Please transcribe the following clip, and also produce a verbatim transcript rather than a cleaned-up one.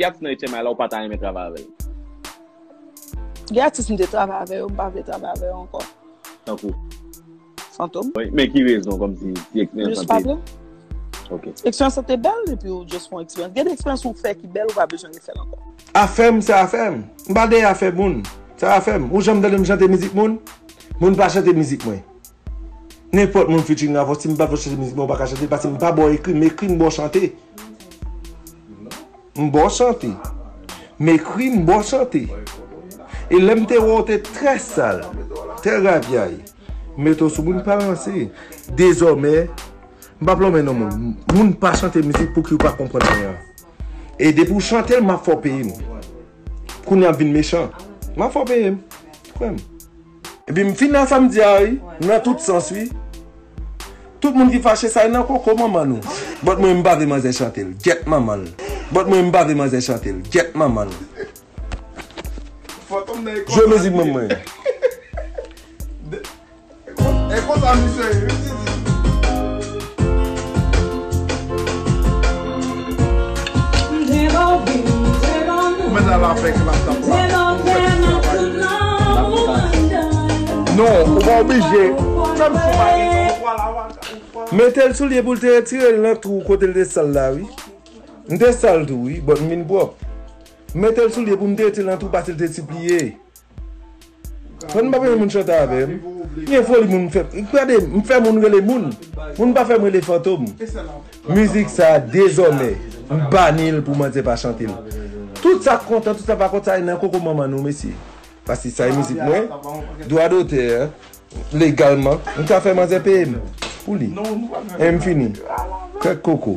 atis nan H M I la ou pa ta renmen travay avè l? Gen atis m te travay avè yo, m pa vle travay avè yo ankò. Tankou? Fantom. Wi, men ki rezon, kòmsi, ti eksperyans Just pa an te vle. Ok. Eksperyans lan te bèl, epi ou just fè yon eksperyans. Gen de eksperyans ou fè ki bèl, ou pa bezwen refè l ankò. Afè m, se afè m. M pa dèyè afè moun. Se afè m. Ou janm tande m chante mizik moun? Moun pa chante mizik mwen. Nenpòt moun featuring avè w, si m pa vle chante mizik mwen, ou pa ka chante l, paske m pa ba w ekri, m ekri, m ba w chante. M ba w chante. M ekri, m ba w chante. E lè m te wè w te trè sal, trè ravyay, m mete w sou moun pa ranse. Dezòmè, m p ap lonmen non moun. Moun pa chante mizik pou ki ou pa konprann anyen. E depi w chante l, m ap fè w peye m. Kounye a ap vin mechan. M ap fè w peye m. Kwè m. Epi m fin nan sa m di a wi, nan tout sans wi. Tout moun ki fache sa e nan koko manman nou. But mwen m pa vle manzè chante l. Gyèt manman l. But mwen m pa vle manzè chante l. Gyèt manman l. Jwe mizik mwen mwen. E konsa misye ye, misye di. Ou mèt al avèk laptop la. Non, ou pa oblije. Fè m sou pa gen ou vwala. Mete l sou lye pou l te retire l nan twou kote l te sal la wi. M te sal tou wi, but m vin pwòp. Mete l sou lye pou m te retire l nan twou paske l te sipliye. Fò n pa peye moun chante avè m. Gen foli moun fè. Gade, m fè moun rele moun. Moun pa fè m rele fantom. Mizik sa dezòmè, m bani l pou manzè pa chante l. Tout sa k kontan, tout sa pa kontan, sa e nan koko manman nou mesye. Paske sa e mizik mwen. Dwa dotè, legalman, m ka fè manzè peye m pou li. E m fini. Kèk koko.